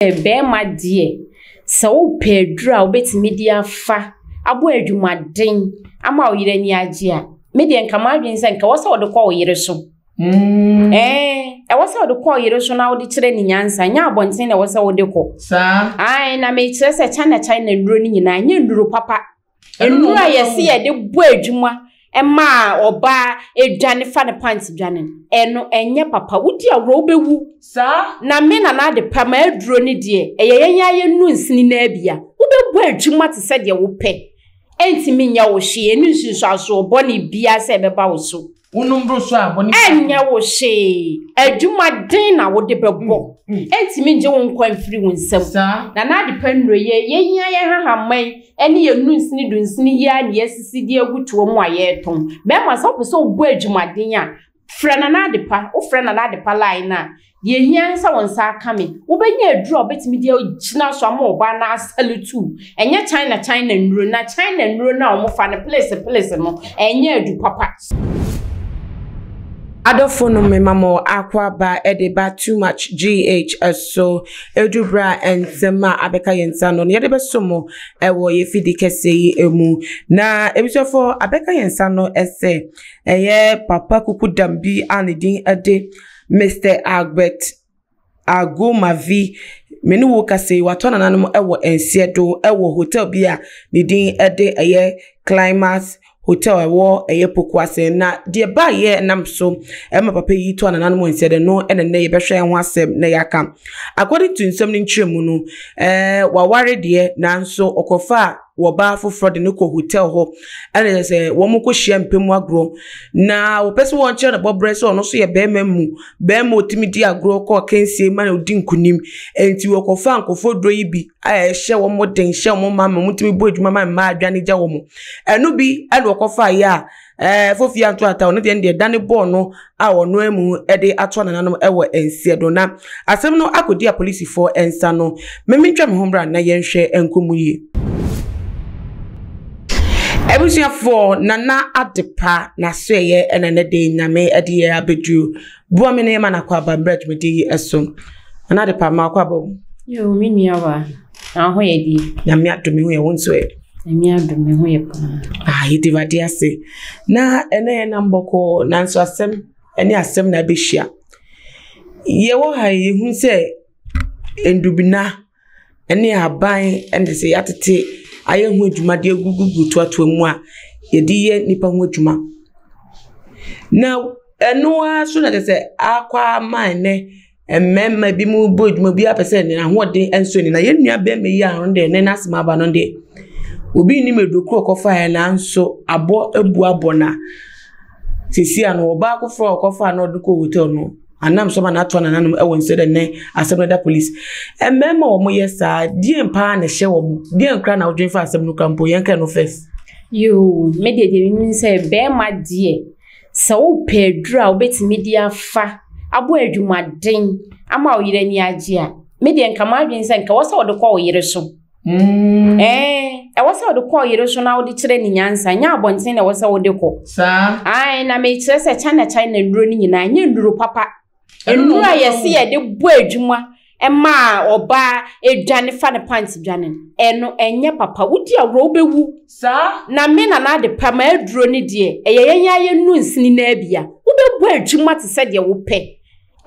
Barima deɛ, sɛ wopɛ aduro a wobɛtumi de afa abɔ adwumaden ama wo yere ani agye a, me deɛ nka m'adwene sɛ nka ɛwɔ sɛ wode kɔ wo yere so. Mm. Ɛɛ, ɛwɔ sɛ wode kɔ wo yere so na wode kyerɛ ne nyansa, nyɛ abɔnten na ɛwɔ sɛ wode kɔ. Saa. Ae, na mekyerɛ sɛ China China nnuro no nyinaa, nyɛ nnuro papa. Ɛno na Nnuro a wɔn yɛse yɛde bɔ adwuma ma ɔbaa dwane fa ne pant dwane no, ɛno ɛnyɛ papa. Wodi agorɔ wobɛwu. Saa. Na me nana ade pa m'aduro no deɛ, ɛyɛ yɛn ara yɛn nnunsini no ara bi a, wobɛbɔ adwuma te sɛ deɛ wopɛ. Ɛntumi nyɛ wo hwee, ɛnni nsunsuansoɔ bɔne biara sɛ ɛbɛba wo so. Wonom boro so a, bɔne biara. Ɛnyɛ wo hwee. Adwuma den na wode bɛbɔ. Ɛntumi ngye wo nkwa mfiri wo nsam. Saa. Nana Adepa nnuro yɛ, yɛhia yɛn nhahamma yi ne yɛn nnunsini dunsini yi ara na yɛasisi de agu toɔ mu a yɛretɔn. Bɛrima, sɛ wopɛ sɛ wobɔ adwumaden a, frɛ Nana Adepa. Wofrɛ Nana Adepa line no a, deɛ ɛhia ne sɛ wo nsa aka me. Wobɛnya aduro a wobɛtumi de agyina so ama ɔbaa no asalutu wo. Ɛnyɛ China China nnuro. Na China nnuro no a wɔfa no pilese pilese no, ɛnyɛ adu papa. Adɔfo no mema mo akwaaba de ba Too Much GH so. Ɛduru berɛ a nsɛm a abɛka yɛn nsa no, yɛde bɛso mo wɔ yɛn fidi kɛseɛ yi mu. Na abusuafoɔ, abɛka yɛn nsa no sɛ ɛyɛ papa kukudam bi a ne din de Mister Albert Agomavi. Me ne wo kasa yi, watɔ nananom wɔ nseɛ do wɔ hotel bi a ne din de ɛyɛ Climax Hotel a ɛwɔ ɛyɛ Pokuase. Na deɛ baeɛ nam so ma papa yi tɔɔ nananom wɔ nseɛ do no na nnɛ yɛbɛhwɛ ho asɛm na yɛaka. According to nsɛm no nkyerɛmu no, ɛɛ waware deɛ nanso ɔkɔfaa ɔbaa foforɔ de no kɔ hotel hɔ ɛna kyerɛ sɛ wɔkɔhyia mpɛ mu agorɔ. Na wɔpɛ sɛ wɔkyerɛ no bɔberɛ sɛ ɔno nso yɛ barima mu, barima a ɔtumi di agorɔ kɔ akansie ma ɔdi nkonim. Enti wɔkɔfaa nkurɔfoɔ duro yi bi a ɛhyɛ wɔn den, hyɛ wɔn ma ma wɔtumi bɔ adwuma ma mmaa adwane gya wɔn. Ɛno bi ɛna wɔkɔfaeɛ a ɛɛ Fofie Anto Atta ɔno deɛ no deɛ dane bɔɔ no a ɔno amu de ato nananom wɔ nseɛ do. Na asɛm no akɔdi apolisifoɔ nsa no. Me mentwa me ho mmra na yɛnhwɛ nkɔ mu yie. Abusuafoɔ, Nana Adepa n'asoɛeɛ ɛna ɛnɛ de Nyame de yɛ abɛduru. Boa me na yɛma no akwaaba mmerɛ dwumadie yi so. Nana Adepa, ma akwaaba o. Yoo, me nua ba, na wo ho yɛ deɛ? Nyame adom me ho yɛ, wo nso ɛ? Nyame adom me ho yɛ paa. Ah, yɛdi Awurade ase. Na ɛnɛ yɛnam bɔkɔɔ, nanso asɛm ne asɛm na abɛhyia. Yɛwɔ ha yi, yɛhu sɛ ndubena ne ahaban ne sɛ yɛatete ayɛ ho adwuma de agugugu toatoa mu a yɛde yɛ nnipa ho adwuma. Na ɛno ara so na kyerɛ sɛ akɔ ama nnɛ mmarima binom bɔ adwuma, obiara pɛ sɛ n'ahoɔden sɔ ani. Na yɛn nua barima yi a ɔno deɛ nnɛ n'asɛm aba no deɛ, obi nnim aduro korɔ a ɔkɔfaeɛ nanso aboɔ abu abɔ no a, seesei ano ɔbaa foforɔ a ɔkɔfaa no a ɔde no kɔɔ hotel no, anam so ama no atoa nananom wɔ nsa dɛ nnɛ asɛm no da police. Mmarima a wɔyɛ saa, deɛn paa na ɛhyɛ wɔn? Deɛn koraa na wodwen fa asɛm no koraa mpo? Yɛnka ɛno first. Yoo, me deɛ deɛ menim sɛ barima deɛ, sɛ wopɛ aduro a wobɛtumi de afa abɔ adwumaden ama wo yere ani agye a, me deɛ nka m'adwene sɛ nka ɛwɔ sɛ wode kɔ wo yere so. Mm. Ɛɛ, ɛwɔ sɛ wode kɔ wo yere so na wode kyerɛ ne nyansa, nyɛ abɔnten na ɛwɔ sɛ wode kɔ. Saa. Ae, na mekyerɛ sɛ China China nnuro no nyinaa, nyɛ nnuro papa. Ɛno na Nnuro a wɔn yɛse yɛde bɔ adwuma ma ɔbaa dwane fa ne pant dwane no, ɛno ɛnyɛ papa. Wodi agorɔ wobɛwu. Saa. Na me nana Adepa m'aduro no deɛ, ɛyɛ yɛn ara yɛn nnunsini no ara bi a, wobɛbɔ adwuma te sɛ deɛ wopɛ.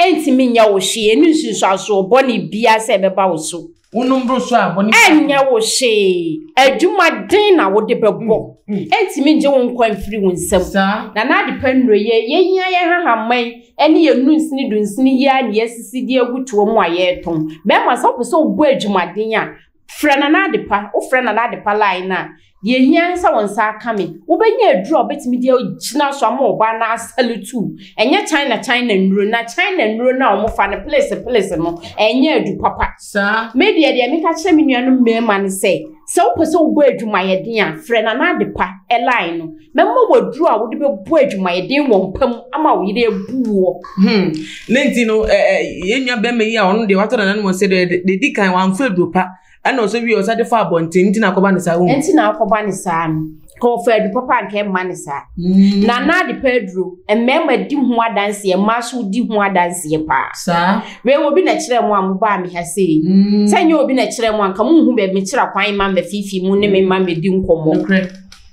Ɛntumi nyɛ wo hwee, ɛnni nsunsuansoɔ bɔne biara sɛ ɛbɛba wo so. Wonom boro so a, bɔne biara. Ɛnyɛ wo hwee. Adwumaden na wode bɛbɔ. Ɛntumi ngye wo nkwa mfiri wo nsam. Saa. Nana Adepa nnuro yɛ, yɛhia yɛn nhahamma yi ne yɛn nnunsini dunsini yi ara na yɛasisi de agu toɔ mu a yɛretɔn. Bɛrima, sɛ wopɛ sɛ wobɔ adwumaden a, frɛ Nana Adepa. Wofrɛ Nana Adepa line no a, deɛ ɛhia ne sɛ wo nsa aka me. Wobɛnya aduro a wobɛtumi de agyina so ama ɔbaa no asalutu wo. Ɛnyɛ China China nnuro. Na China nnuro no a wɔfa no pilese pilese no, ɛnyɛ adu papa. Saa. Me deɛ, deɛ meka kyerɛ me nuanom mmarima ne sɛ, sɛ wopɛ sɛ wobɔ adwumayɛden a, frɛ Nana Adepa line no. Mɛma wo aduro a wode bɛbɔ adwumayɛden wɔ mpa mu ama wo yere abu woɔ. Hmm. Ne nti no, yɛn nua bɛrima yi a ɔno deɛ watɔ nananom sɛ deɛ deɛ di kan wamfa aduro pa ɛna ɔsɛ wie ɔsɛ de fa abɔnten nti na akɔba ne saa. Nti na akɔba ne saa no. Ka ɔfa adu papa anka ɛmma ne saa. Na na ade pa aduro, mmarima di ho adanseɛ, mmaa nso di ho adanseɛ paa. Saa. Wei obi na kyerɛ mo a mo baa me ha sei. Sɛ nyɛ obi na kyerɛ mo a nka mo nhu baabi mekyerɛ kwan ma mmafifi mu ne me mma mmɛdi nkɔmmɔ. Nokorɛ.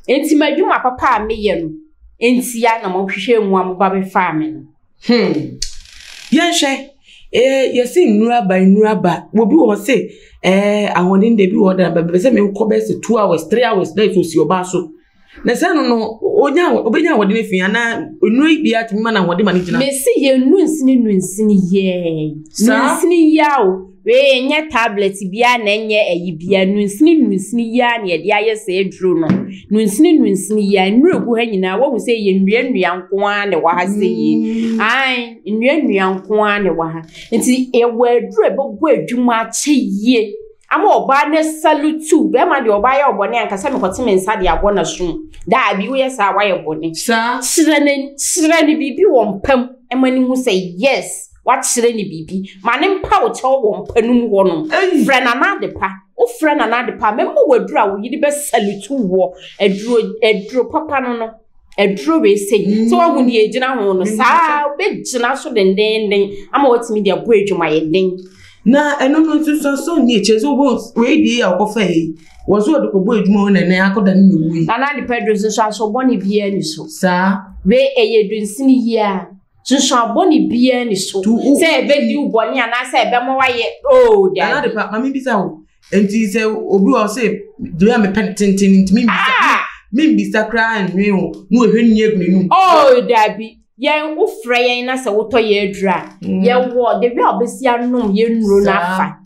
Nti m'adwuma papa a meyɛ no ntia na mohwehwɛ mu a moba bɛfaa me no. Hmm. Yɛnhwɛ, eh, yɛse nnuru aba, nnuru aba. Obi wɔ hɔ se, eh, ahoɔden de bi wɔ hɔ da, bɛbɛ sɛ menkɔ bɛyɛ sɛ 2 hours, 3 hours, na ɛsɛ osi ɔbaa so. Na sɛ no no, onya, obenya ahoɔden afi anaa nnuru yi biara tumi ma no ahoɔden ma no gyina. Mese yɛn nunsini nunsini yɛɛ. Saa? Nunsini yɛ o. Wei ɛnyɛ tablet biara na ɛnyɛ ayi biara. Nunsini nunsini yi ara na yɛde ayɛ saa aduro no. Nunsini nunsini yi ara, nnuro egu ha nyinaa, woahu sɛ ɛyɛ nnua nnua nko ara na ɛwɔ ha sɛ yi. Mm. Ae, nnua nnua nko ara na ɛwɔ ha. Nti yɛwɔ aduro a ɛbɛbɔ adwuma akyɛ yie ama ɔbaa no asalutu. Bɛrima deɛ ɔbaa yɛ ɔbɔne anka sɛ mekɔte me nsa de abɔ n'asom. Daabi, woyɛ saa a woayɛ bɔne. Saa. Kyerɛ ne kyerɛ ne biribi wɔ mpa mu ma no hu sɛ yes. Wakyerɛ no biribi. Ma no mpa wo kyɛw wɔ mpa no mu hɔnom. Frɛ Nana Adepa. Wofrɛ Nana Adepa a, mɛma wo aduro a wo yere bɛsalutu woɔ. Aduro, aduro papa no no. Aduro wei sei. Mm. Sɛ wahu deɛ ɛgyina ho no, saa wobɛgyina so dendeenden ama watumi de abɔ adwumayɛden. Na ɛno no nsunsuansoɔ nni akyire sɛ wobɛhu wei deɛ a wɔkɔfa yi wɔ so wɔde kɔbɔ adwuma hɔ na ɛnɛ akɔda ne na owui. Nana Adepa aduro nsunsuansoɔ bɔne biara ni so. Saa. Wei ɛyɛ dunsini yie a. Sunsuan bɔne biara ni so. Sɛ ɛbɛdi wo bɔne anaasɛ ɛbɛma wayɛ oo dabi. Nana Adepa, ma membisa wo. Nti sɛ obi wɔ sɛ deɛ a mepɛ no tenten nti membisa ah! membisa koraa nnwen ho na wɔhwɛ nni agu n'anum. Oo dabi. Yɛn wofrɛ yɛn na sɛ wotɔ yɛn aduru a, mm. yɛwɔ the way a wobɛsi anom yɛn nnuro no afa.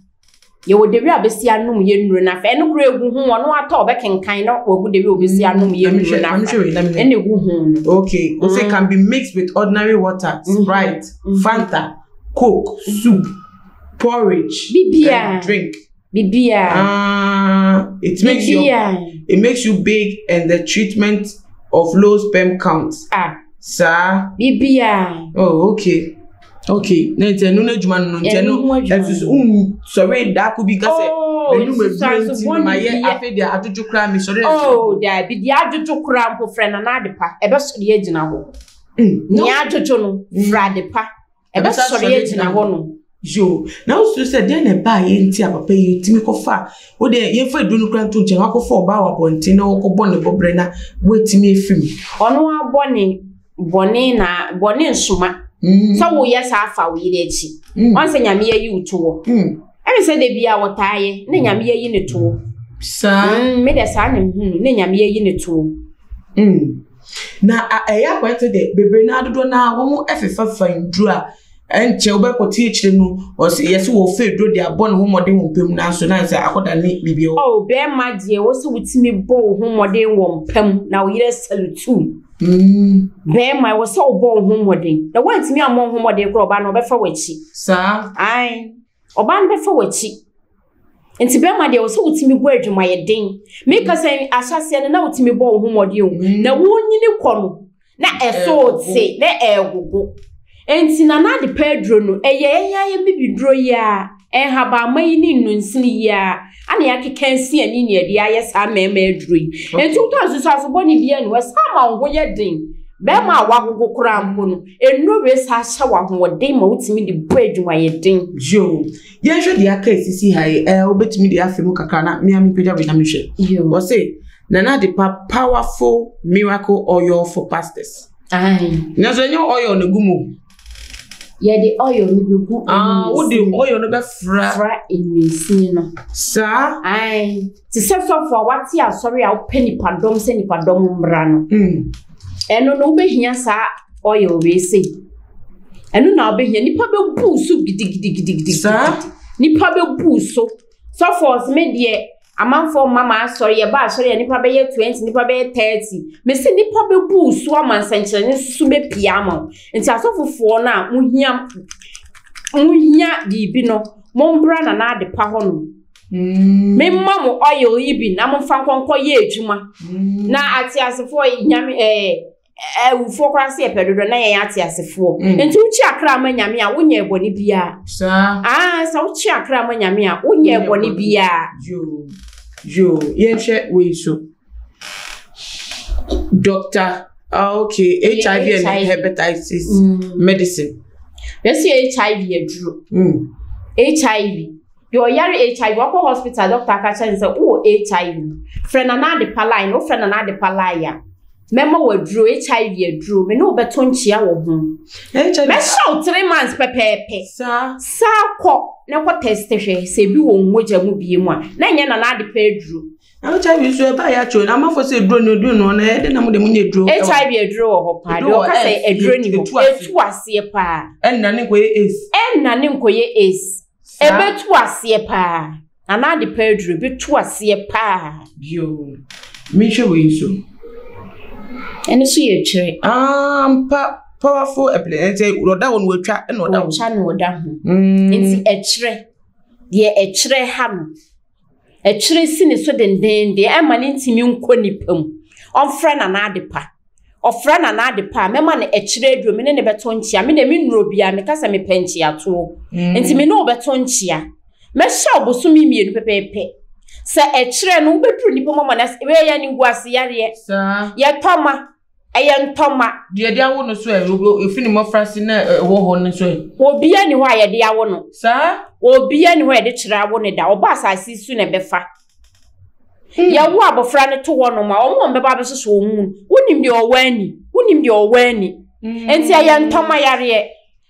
Yɛwɔ dewi a bɛsi anom yɛ nnuro no afa. Ɛno koraa egu ho, ɔno atɔ ɔbɛkenkan na wagu dewi a ɔbɛsi mm, anom yɛ nnuro no afa. Ɛna egu ho no. Okay, mm. so it can be mixed with ordinary water, mm-hmm. Sprite, mm -hmm. Fanta, Coke, soup, porridge, Bibia. and drink. Bibia. It makes Bibia. you it makes you big and the treatment of low sperm count. Ah. Saa. Bibia. Oh, okay. Okay, na nti ɛno n'adwuma no no nti ɛno ɛnso so sɔre daako bi ka sɛ mɛnum aduro nti no ma yɛ afei deɛ adwodwo koraa mi sɔre. Oh daabi deɛ adwodwo koraa mpo frɛ Nana Adepa ɛbɛsɔre agyina hɔ. Nea adwodwo no frɛ Adepa ɛbɛsɔre agyina hɔ no. Yoo, na wosusu sɛ dɛn na ɛbaa yɛ nti a papa yi tumi kɔfa wo deɛ yɛmfa aduro no koraa nto nkyɛn wakɔfa ɔbaa wɔ abɔnten na ɔkɔbɔ ne bɔbrɛ na woatumi afiri mu. Ɔno abɔ ne bɔne na bɔne nsoma mm. sɛ woyɛ saa fa wo yere akyi mm. ɔn sɛ nyame ayi wo toɔ mm. ɛne sɛ da bia wɔtaa yɛ na nyame ayi ne toɔ saa me dɛ saa na mehunu na nyame ayi ne toɔ na ɛyɛ akɔyɛ sɛ deɛ bebree no adodoɔ no a wɔn ɛfefafa nduro a Ɛnkyɛ wobɛkɔte akyire no, ɔse yɛse wɔfa aduro de abɔ ne ho mmɔden wɔ mpa mu nanso na sɛ akɔda ne biribi hɔ. Oh, bɛrima deɛ wɔ sɛ wotumi bɔ wo ho mmɔden wɔ mpa mu na wo yere salutu. Mm. Bɛrima wɔ sɛ wobɔ wo ho mmɔden na woantumi ammɔ wo ho mmɔden koraa ɔbaa no ɔbɛfa w'akyi. Saa. Ae, ɔbaa no bɛfa w'akyi. Nti bɛrima deɛ wɔ sɛ wotumi bɔ adwumayɛden. Meka sɛ ahyɛaseɛ no na wotumi bɔ wo ho mmɔden o. Mm. Na wonyini kɔ no na ɛso te na ɛregogo. Enti na n'adepa aduro no, ɛyɛ yɛn ara yɛn bibiduro yi ara, nhabamma yi ne nnunsini yi ara, ana yɛakeka asi ani ne yɛde ayɛ saa mmarima aduro yi. Enti wotɔ nsusuanso bɔne biara nni hɔ, ɛsan ma wo ho yɛ den. Barima a wagogo koraa mpo no, nnuro wei san hyɛ wo ahoɔden ma wotumi de bɔ adwumayɛden. Yoo, yɛnhwɛ deɛ aka esisi ha yi, ɛɛ wobɛtumi de afa mu kakra na mmea mepagya wei na mehwɛ. Yoo. Wɔse, Nana Adepa powerful miracle oil for pastors. Aye. Nanso ɛnyɛ oil na egu mu. Yɛde oil no bɛgu. Ah, wode oil no bɛfra. Fra nnwensini no. Saa. Aye. Te sɛ sɔfo a wate asɔre a wopɛ nipadɔm sɛ nipadɔm mmra no. Mm. Ɛno no wobɛhia saa oil wei sei. Ɛno na wobɛhia. Nipa bɛbu so gidigidigidigidi. Saa. Nipa bɛbu so. Sɔfo ɔsɛ me deɛ amanfoɔ mma ma asɔre yɛba asɔre a nipa bɛyɛ 20 nipa bɛyɛ 30 mesi nipa bɛbu so ama nsɛnkyerɛnne nso bɛpia ama wo nti asɔfofoɔ no a mohia mohia biribi no mombra Nana Adepa hɔ nom memma mo oil yi bi na momfa nkɔnkɔ yɛ adwuma na ateasefoɔ nyame ɛɛ awufoɔ koraa sɛ yɛpɛ dodoɔ na yɛn ate asefoɔ mm. nti wokyi akra ma nyame a wonyɛ bɔne biara saa sɛ wokyi akra ma nyame a wonyɛ bɔne biara yoo yoo yɛnhwɛ wei so. Doctor, ah, okay, HIV and hepatitis medicine. Yɛsi HIV aduro. HIV. Deɛ ɔyare HIV, wakɔ hospital, doctor aka kyerɛ no sɛ wowɔ HIV no. Frɛ Nana Adepa line, wofrɛ Nana Adepa line a, mɛma wo aduro, HIV aduro, me ne wo bɛto nkyea wɔ ho. Mɛhyɛ wo 3 months pɛpɛɛpɛ. Saa. Saa kɔ na kɔ test hwɛ sɛ ebi wɔ wo mogya mu bie mu a, na ɛnyɛ Nana Adepa aduro. HIV nso ɛba yɛ akyɛw na amafo sɛ eduro no eduro no na ɛde na mo de mo nyɛ eduro. HIV aduro wɔ hɔ paa. Deɛ ɔka sɛ aduro ni hɔ. Etu aseɛ paa. Ɛnna ne nkɔyɛ AIDS. Ɛnna ne nkɔyɛ AIDS. Ɛbɛtu aseɛ paa. Nana Adepa aduro ɛbɛtu aseɛ paa. Bio, menhwɛ wei nso. Ɛno nso yɛ twerɛ. Ampa, powerful epilepsy. Nti ɔda hɔ no watwa ɛna ɔda hɔ. Watwa na ɔda ho. Nti ɛkyerɛ deɛ ɛkyerɛ ha no. Ɛkyerɛ si ne so dendenden ɛma ne ntumi nkɔ nipa mu. Ɔmfrɛ Nana Adepa. Ɔfrɛ Nana Adepa a, mɛma no ɛkyerɛ aduro, me ne no bɛto nkyea. Me deɛ me nnuro biara, meka sɛ mepɛ nkyeatoɔ. Nti me ne wo bɛto nkyea. Mɛhyɛ wo bosome 2 pɛpɛɛpɛ. Sɛ ɛkyerɛ no, wobɛduru nipa mu ama no, wei yɛ animguase yareɛ. Yɛtɔ ma. Ɛyɛ ntɔma. Deɛ yɛde awo no so ɛ, efi ne mmɔfraase na ɛwɔ hɔ no so ɛ. Obiara ni hɔ a yɛde awo no. Saa. Obiara ni hɔ a yɛde kyerɛ awo no da. Ɔba asase so na ɛbɛfa. Yɛwo abɔfra no to hɔ nom a, wɔn a wɔbɛba abɛsoso wɔn mu no, wonim deɛ ɔwɔ ani. Wonim deɛ ɔwɔ ani. Nti ɛyɛ ntɔma yareɛ.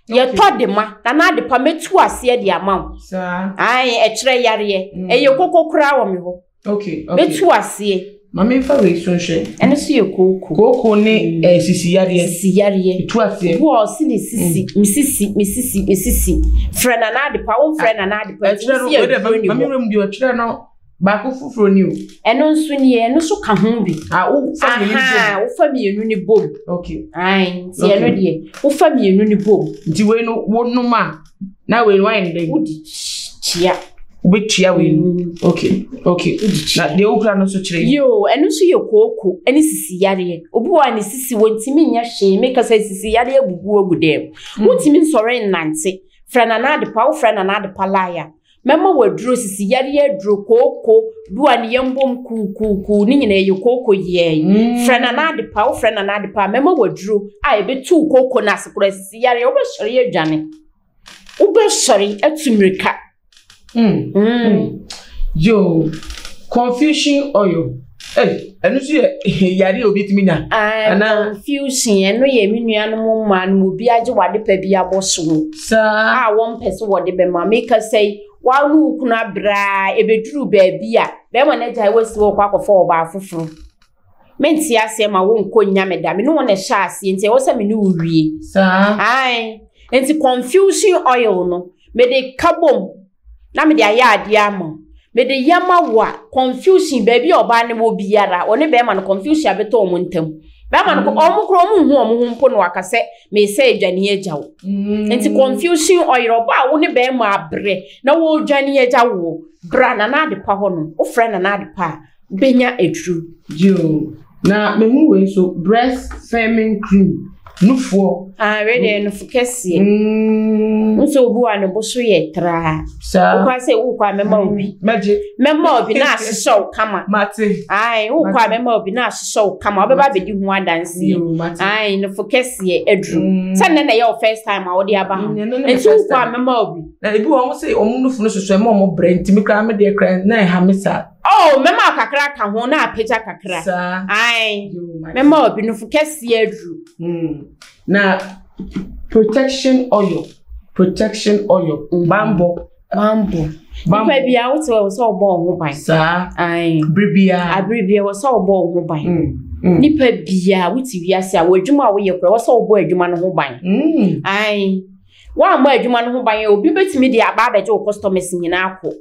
Yɛtɔ de ma. Nana Adepa, mɛtu aseɛ de ama wo. Saa. Ae, ɛkyerɛ yareɛ. Ɛyɛ koko koraa wɔ me hɔ. Okay. Mɛtu aseɛ. Maame nfa wei so nhwɛ. Ɛno nso yɛ kooko. Kooko ne sisi yareɛ. Sisi yareɛ. Etu aseɛ. Obi wɔ ɔsi ne sisi, me sisi, me sisi, me sisi. Frɛ Nana Adepa, wo nfrɛ Nana Adepa. Ɛkyerɛ no, wei dɛ maame wura mu bi ɔkyerɛ no baako foforɔ ni o. Ɛno nso nie, ɛno nso ka ho bi. Ah, wo fa mmienu bom. Aha, wofa mmienu ni bom. Okay. Ayi, nti ɛno deɛ, wofa mmienu ni bom. Nti wei no, wo nom a, na wei no wayɛ ne dɛn? Wodi kyia. Wobɛtua wei no. Okay. Na deɛ wokura no nso kyerɛ. Yoo, ɛno nso yɛ kooko ne sisi yareɛ. Obi wɔ a ne sisi wɔntumi nyɛ hwee. Meka sɛ sisi yareɛ abubu agu dɛm. Wontumi nsɔre nnante. Frɛ Nana Adepa, wofrɛ Nana Adepa line a, mɛma waduro sisi yareɛ aduro kooko bi wɔ a ne yam bom kuukuukuu ne nyinaa yɛ kooko yɛɛ. Frɛ Nana Adepa, wofrɛ Nana Adepa a, mɛma waduro a ɛbɛtu kooko no ase koraa sisi yareɛ wobɛsɔre adwane. Wobɛsɔre atu mmirika. Yo, confusion oil. Hey, ɛno nso yɛ yare a obi tumi nya. Ana confusion ɛno yɛ me nuanom mmaa no obi agye wade pa bi abɔ so. Saa. A wɔmpɛ sɛ wɔde bɛma. Meka sɛ wa ne wo kunu abraa ebeduru baabi a bɛrima no agyae wasi wɔ kɔ akɔfa ɔbaa foforo. Mente aseɛ ma wo nkɔ nya me da. Me ne wo na ɛhyɛ aseɛ nti ɛwɔ sɛ me ne wo wie. Saa. Ae. Nti confusion oil no mede ka bom na mede ayɛ adeɛ ama wo. Mede yɛ ma wo a confusion baabi a ɔbaa no wɔ biara ɔne bɛrima no confusion abɛtɔ wɔn ntam. Bɛrima no wɔn koraa wɔn nhu wɔn ho mpo na waka sɛ mesɛ adwane agya wo. Nti confusion oil ɔbaa a wo ne bɛrima abrɛ na wɔredwane agya wo bra Nana Adepa hɔ nom. Wofrɛ Nana Adepa a bɛnya aduro. Yoo, na mehu wei nso breast firming cream nufoɔ. Ah, wei deɛ nufu kɛseɛ. Nso obi wɔ a ne bo so yɛ traa. Saa. Wokɔ sɛ wokɔ a mɛma obi. Mɛgye. Mɛma obi na ahyehyɛ wo kama. Mate. Ae, wokɔ a mɛma obi na ahyehyɛ wo kama. Wobɛba abɛdi ho adanseɛ. Yoo, mate. Ae, nufu kɛseɛ aduru. Sɛ nnɛ na ɛyɛ wo first time a wode aba ha. Nti wokɔ a mɛma obi. Na ebi wɔ wɔn sɛ wɔn nufu no soso ɛma wɔn brɛ nti me koraa me deɛ koraa na ɛha me saa. Oh, mɛma kakra ka ho na apagya kakra. Saa. Ae. Mɛma obi nufu kɛseɛ aduru. Na protection oil, protection oil, bambɔ. Bambɔ. Nipa bia wote wɔ sɛ ɔbɔ wo ho ban. Saa. Ae. Bere biara. Abere bia wɔ sɛ ɔbɔ wo ho ban. Nipa bia wote wiase a wɔ adwuma a woyɛ koraa wɔ sɛ ɔbɔ adwuma no ho ban. Ae. Woammɔ adwuma no ho ban a obi bɛtumi de aba abɛgye wo customers nyinaa kɔ.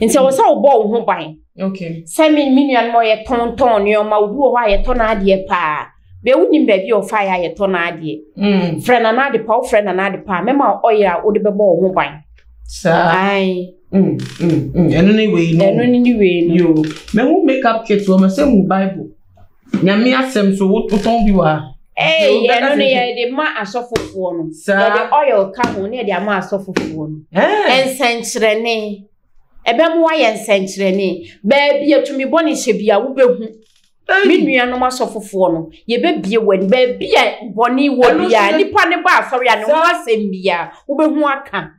Nti ɛwɔ sɛ wobɔ wo ho ban. Okay. Sɛ me me nuanom a yɛtɔntɔn nneɛma obi wɔ hɔ a yɛtɔ n'adeɛ paa. Bɛ wonim baabi a ɔfa yɛ a yɛtɔ n'adeɛ. Frɛ Nana Adepa, wofrɛ Nana Adepa a mɛma ɔyɛ a wode bɛbɔ wo ho ban. Saa. Ae. Ɛno ne wei no. Ɛno ne wei no. Yo. Mehu makeup kit wɔ mɛ sɛ hu Bible. Nyame asɛm so wotɔn bi wɔ ha. Ee, ɛno no yɛde ma asɔfofoɔ no. Yɛde oil ka ho na yɛde ama asɔfofoɔ no. Nsɛnkyerɛnne. Ɛbɛmo ayɛ nsɛnkyerɛnne. Baabi a tumi bɔne hyɛ bi a wobɛhu. Me nuanom asɔfofoɔ no, yɛbɛbie w'ani. Baabi a bɔne wɔ biara, nipa ne ba asɔre a ne ho asɛm biara, wobɛhu aka.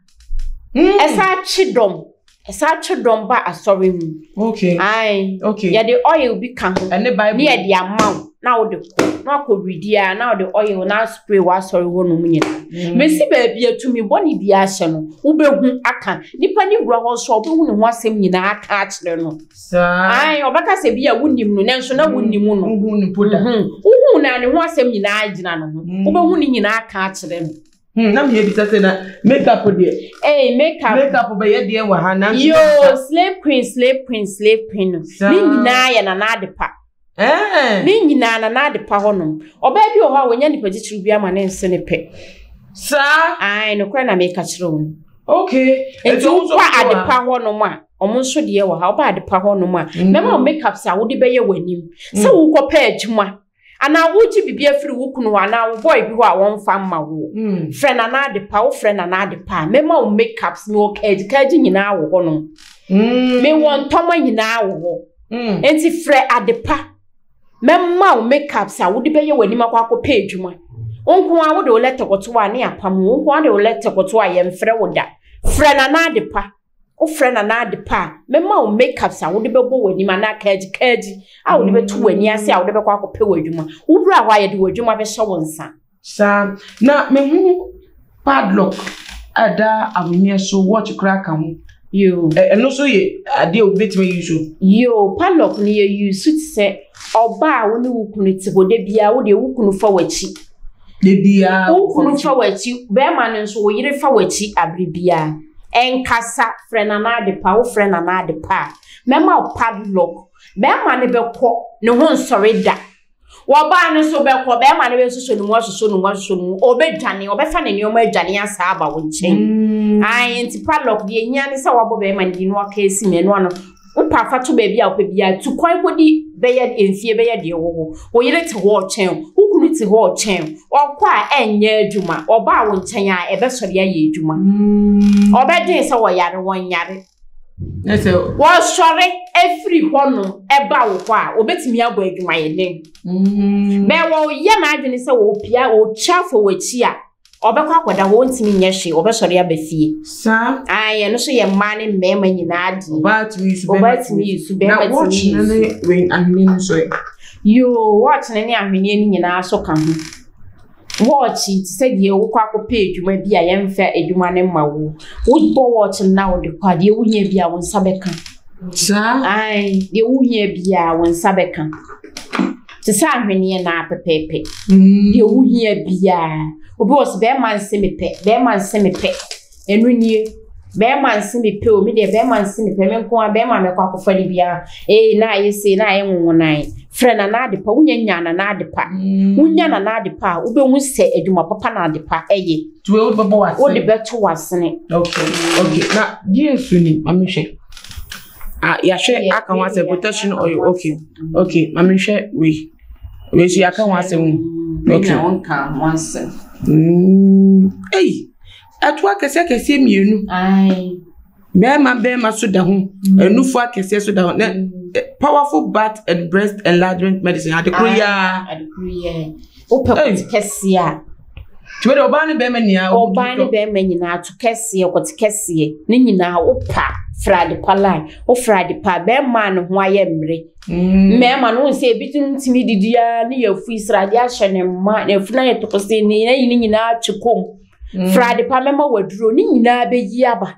Hmm. Ɛsan twe dɔm. Ɛsan twe dɔm ba asɔre mu. Okay. Ae. Okay. Yɛde oil bi ka ho. Ɛne Bible. Ne yɛde ama wo na wode kɔ na wakɔ redi a na wode oil na spray w'asɔre hɔ nom nyinaa. Mm. Mesi baabi a tumi bɔne bi ahyɛ no, wobɛhu aka. Nipa ne wura hɔ nso a wobɛhu ne ho asɛm nyinaa aka akyerɛ no. Saa. Ae, ɔbɛka sɛ bi a wonim no nanso na wonim no. Wohu no po da. Wohu na ne ho asɛm nyinaa gyina no ho. Wobɛhu ne nyinaa aka akyerɛ no. Hmm, na meyɛ bisa sɛ na makeup deɛ. Ee, makeup. Makeup bɛyɛ deɛ wɔ ha nanso. Yoo, slave queen, slave queen, slave queen no. Ne nyinaa yɛ nana ade pa. Eh. Ne nyinaa nana ade pa hɔnom. Ɔbaa bi wɔ hɔ a wɔnya nipa titiriw bi ama ne nse ne pɛ. Saa. Ae, nokorɛ na meka kyerɛ wo no. Okay. Nti wokɔ ade pa hɔnom a, ɔmo nso deɛ wɔ ha, woba ade pa hɔnom a, mɛma wo makeups a wode bɛyɛ w'anim. Sɛ wokɔpɛ adwuma anaa wogye biribi afiri wo kunu hɔ anaa wo boy bi hɔ a wɔmfa mma wo. Mm. Frɛ Nana Adepa, wofrɛ Nana Adepa a, mɛma wo makeups, mewɔ kagyikagyi nyinaa wɔ hɔnom. Mm. Mewɔ ntɔma nyinaa wɔ hɔ. Mm. Nti frɛ Adepa, mɛma wo makeups a wode bɛyɛ w'anim akɔ akɔpɛ adwuma. Wo nko ara wode wo lɛtɛ kɔto a ne apam wo, wo nko ara wode wo lɛtɛ kɔto a yɛmfrɛ wo da. Frɛ Nana Adepa. Wofrɛ Nana Adepa a, mɛma wo makeups a wode bɛbɔ w'anim anaa kagyikagyi a wode bɛto w'ani ase a wode bɛkɔ akɔpɛ w'adwuma. Wowura hɔ a, yɛde w'adwuma bɛhyɛ wo nsa. Saa. Na mehu padlock a ɛda ahweneɛ so, watch koraa ka ho. Yoo. Ɛno nso yɛ adeɛ a obi bɛtumi ayi so. Yoo, padlock no yɛ use te sɛ ɔbaa a wo ne wo kunu te hɔ da biara wo deɛ wo kunu fa w'akyi. Da biara. Wo kunu fa w'akyi, bɛrima no nso wo yere fa w'akyi abere biara. Ɛnkasa, frɛ Nana Adepa, wofrɛ Nana Adepa a, mɛma wo padlock. Bɛrima no bɛkɔ, ne ho nsɔre da. Wɔbaa no nso bɛkɔ, bɛrima no bɛsosɔ ne mu, asosɔ ne mu, asosɔ ne mu, ɔbɛdwane, ɔbɛfa ne nneɛma adwane asa aba wo nkyɛn. Mm. Ae, nti padlock deɛ hia ne sɛ wabɔ bɛrima no din na waka asi mmienu ano. Wopɛ afa to baabi a wopɛ biara, tu kwan kɔdi bɛyɛ mfie bɛyɛ deɛ wɔ hɔ. Wo yere te hɔ ɔkyɛn wo, wo kunu te hɔ ɔkyɛn wo. Ɔkɔ a ɛnyɛ adwuma, ɔbaa wo nkyɛn a ɛbɛsɔre ayɛ adwuma. Mm. Ɔbɛdwen sɛ wɔyare, wɔnyare. Wɔsɔre afiri hɔnom ɛba wo hɔ a, wɔbɛtumi abɔ adwumayɛden. Mm. Bɛɛ wɔyɛ n'adwene sɛ wɔpia, wɔtwa afɔ w'akyi a, ɔbɛkɔ akɔda hɔ, ɔntumi nyɛ hwee, ɔbɛsɔre aba fie. Saa. Ae, ɛno nso yɛ mmaa ne mmarima nyinaa deɛ. Ɔbaa tumi yi su, bɛrima tumi yi su, bɛrima Na watch tumi yi no su. ne wei ahweneɛ no nso ɛ? Yoo, watch no ne ahweneɛ no nyinaa so ka ho. Watch yi te sɛ deɛ wokɔ akɔpɛ adwuma bi a yɛmfa adwuma no mma wo. Wobɔ watch no na wode kɔ a, deɛ wohia biara wo nsa bɛka. Saa. Ae, deɛ wohia biara wo nsa bɛka. Te sɛ ahweneɛ no ara pɛpɛɛpɛ. Mm. Deɛ wohia biara. Obi wɔ sɛ bɛrima nse me pɛ, bɛrima nse me pɛ. Ɛno nie. Bɛrima nse me pɛ o, me deɛ bɛrima nse me pɛ, me nko ara bɛrima mɛkɔ akɔfa no biara. Ee, na ayɛ sei, na ayɛ nwonwonan. Frɛ Nana Adepa, wonya nyaa Nana Adepa. Mm. Wonya Nana Adepa a, wobɛhu sɛ adwuma papa na Adepa ɛyɛ. Nti wei wode bɛbɔ w'asene? Wode bɛto w'asene. Okay, okay. Na deɛ nso ni, ma menhwɛ. Ah, yɛahwɛ aka ho asɛm protection oil. Okay, okay. Ma menhwɛ wei. Wei nso yɛaka ho asɛm. Okay. Na wɔnka ho asɛm. Mm. Ei, ɛto akɛseɛ akɛseɛ mmienu. Ae. Bɛrima bɛrima so da ho. Ɛnufo akɛseɛ so da ho. Na powerful butt and breast enlargement medicine. Ade koro yi ara. Ade koro yi ara. Wopɛ kɔte kɛseɛ a. Nti wei deɛ ɔbaa ne bɛrima nyinaa. Ɔbaa ne bɛrima nyinaa to kɛseɛ kɔte kɛseɛ ne nyinaa wopa frɛ adepa line wofrɛ adepa bɛrima a ne ho ayɛ mmere. Mmarima no wohu sɛ ebi tumi didi ara ne yɛafu sradeɛ ahyɛ ne mma ne afunu ayɛ tokosee ne ayi ne nyinaa atwe kɔm. Frɛ adepa mɛma waduro ne nyinaa bɛyi aba.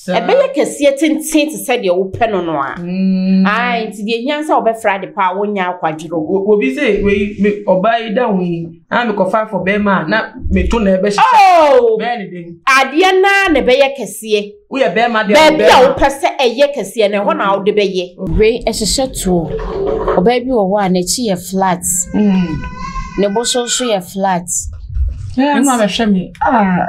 Ɛbɛyɛ kɛseɛ tenten te sɛ deɛ wopɛ no no a. Mm. Ae, nti deɛ hia sɛ wobɛfrɛ ade pa a wonyɛ akwadworɔ. Obi sɛ wei me ɔbaa yi da ho yi na mekɔfa afɔ bɛrima a na meto na ɛbɛhyehyɛ. Oh! Bɛyɛ ne den. Adeɛ naa na ɛbɛyɛ kɛseɛ. Woyɛ bɛrima deɛ Baabi a wopɛ sɛ ɛyɛ kɛseɛ no ɛhɔ na wode bɛyɛ. Wei ɛhyehyɛ toɔ. Ɔbaa bi wɔ hɔ a n'akyi yɛ flat. Mm. Ne bo so nso yɛ flat. Ɛɛ na bɛhwɛ me. Ah.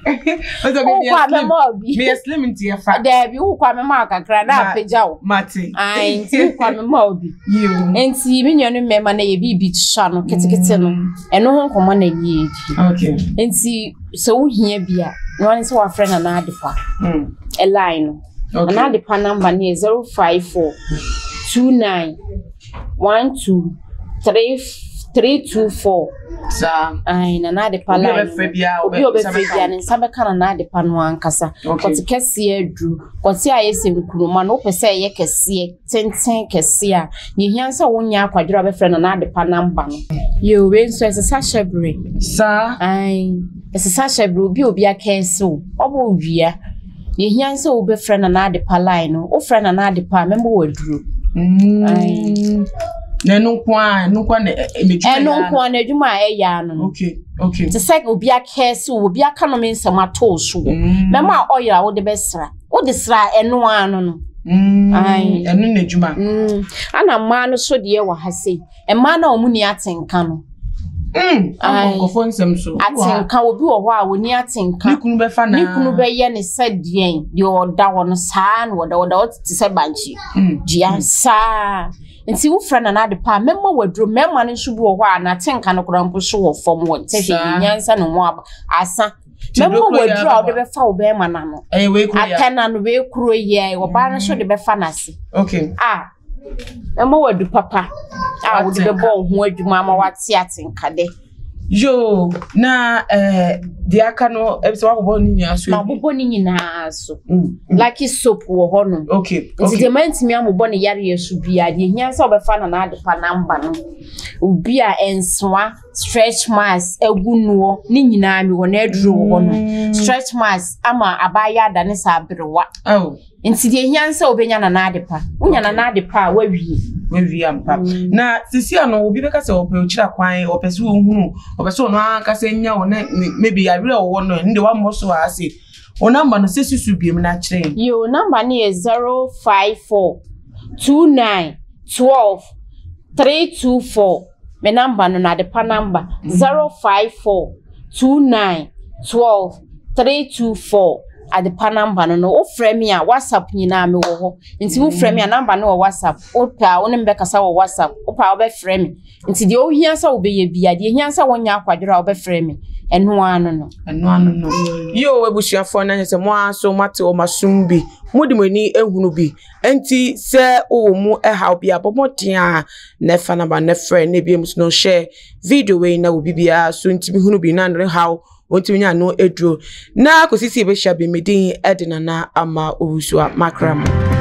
Wokɔ a mɛma obi. Meyɛ slim nti ɛfa. Daabi wokɔ a mɛma kakra na apagya wo. Mate. Ae nti wokɔ a mɛma obi. Yiw. Nti me nuanom mmarima no yɛ biribi sua no ketekete no. Ɛno ho nkɔmmɔ na yɛdi. Okay. Nti sɛ wohia bi a na wɔne sɛ wafrɛ Nana Adepa. Ɛline no. Okay. Nana Adepa number no yɛ 054 29. 12 3 324. Saa. Ayi Nana Adepa line. Obi a ɔbɛfrɛ biara obi a ɔbɛfrɛ biara ne nsa bɛka Nana Adepa no ankasa. Kɔte kɛseɛ aduru. Kɔte a ɛyɛ sɛ nkuruma no wopɛ sɛ ɛyɛ kɛseɛ tenten kɛseɛ a deɛ ehia sɛ wonyɛ akwadworɔ a bɛfrɛ Nana Adepa namba no. Yoo wei nso ɛsesa hyɛbere. Saa. Ayi ɛsesa hyɛbere obi a obi akɛse wo ɔbɔ owia. Deɛ ehia ne sɛ wobɛfrɛ Nana Adepa line no. Wofrɛ Nana Adepa a, mɛma wo aduro. Mm. Na ɛno nko ara, ɛno nko ara na n'adwuma Ɛno nko ara n'adwuma a ɛyɛ ano no. Okay. Te sɛ obi akɛse wo, obi aka no me nsɛm ato wo so. Mm. Mɛma oil a wode bɛsra. Wode sra ɛno ara no no. Mm. Ɛno n'adwuma. Mm. Ana mmaa no so deɛ wɔ ha sei. Mmaa no a wɔn ni atenka no. Mm, nkɔfo nsɛm so. Atenka obi wɔ hɔ a wɔni atenka. Ne kunu bɛfa na. Ne kunu bɛyɛ ne sɛ deɛn deɛ ɔda hɔ no saa na ɔda ɔda hɔ te sɛ bankye. Mm. Dua mm. saa. Nti wofrɛ Nana Adepa a mɛma waduro mmarima no nso bi wɔ hɔ a n'atenka no koraa mpo so wɔ fam wɔ ntɛ hwɛ nyansa ne ho aba asa. Mɛma waduro a wode bɛfa wo bɛrima no ano. Atɛ no ano wei kuro yɛ ɔbaa no nso de bɛfa n'ase. Okay. A Mɛma wo adu papa a wode bɛbɔ wo ho adwuma ama woate atenkadɛ. Yoo, na eh, deɛ aka no ebi sɛ wabobɔ ne nyinaa so. Mabobɔ ne nyinaa so. Mm, mm. Lucky soap wɔ hɔnom. Okay. Nti deɛ mantumi amobɔ ne yareɛ so biara deɛ hia sɛ wɔbɛfa Nana Adepa namba no. Obi a ɛnsoa stretch marks agu noɔ ne nyinaa mewɔ n'aduro wɔ hɔnom. Stretch marks ama abaayewa adane sɛ aberewa. Oh. Nti deɛ ehia ne sɛ wobɛnya Nana Adepa. Wonya Nana Adepa a, woawie. Woawie ampa. Mm. Na sisi ano obi bɛka sɛ ɔpɛ okyira kwan, ɔpɛ sɛ ohunu, ɔpɛ sɛ ɔno ankasa nya wo ne maybe awerɛ a ɔwɔ no ɛno deɛ wammɔ so a ase. Wo namba no sɛ susu biom na kyerɛ yɛn. Yo, namba no yɛ 054 29 12 324. Me namba no no Adepa namba 054 29 12 324 Adepa namba no no wofrɛ me a WhatsApp nyinaa mewɔ hɔ nti wofrɛ me a namba no wɔ WhatsApp wopɛ a wo ne me bɛkasa wɔ WhatsApp wopɛ a wobɛfrɛ me nti deɛ wohia sɛ wobɛyɛ bia deɛ hia sɛ wonyɛ akwadworɔ a wobɛfrɛ me ɛno ara no no. Ɛno ano no. Yo abusuafoɔ na sɛ mo ara so moate wɔn asom bi mode mo ani ehunu bi Enti sɛ wowɔ mu haw bi a, bɔ mmɔden a na fa namba no frɛ na ebiem nso no hyɛ video wei na obi biara so ntumi hunu bi na ne haw wɔntumi nya ano aduro. Na kɔsi sɛ yɛbɛhyia bi, me din de Nana Ama Owusu a makra mo.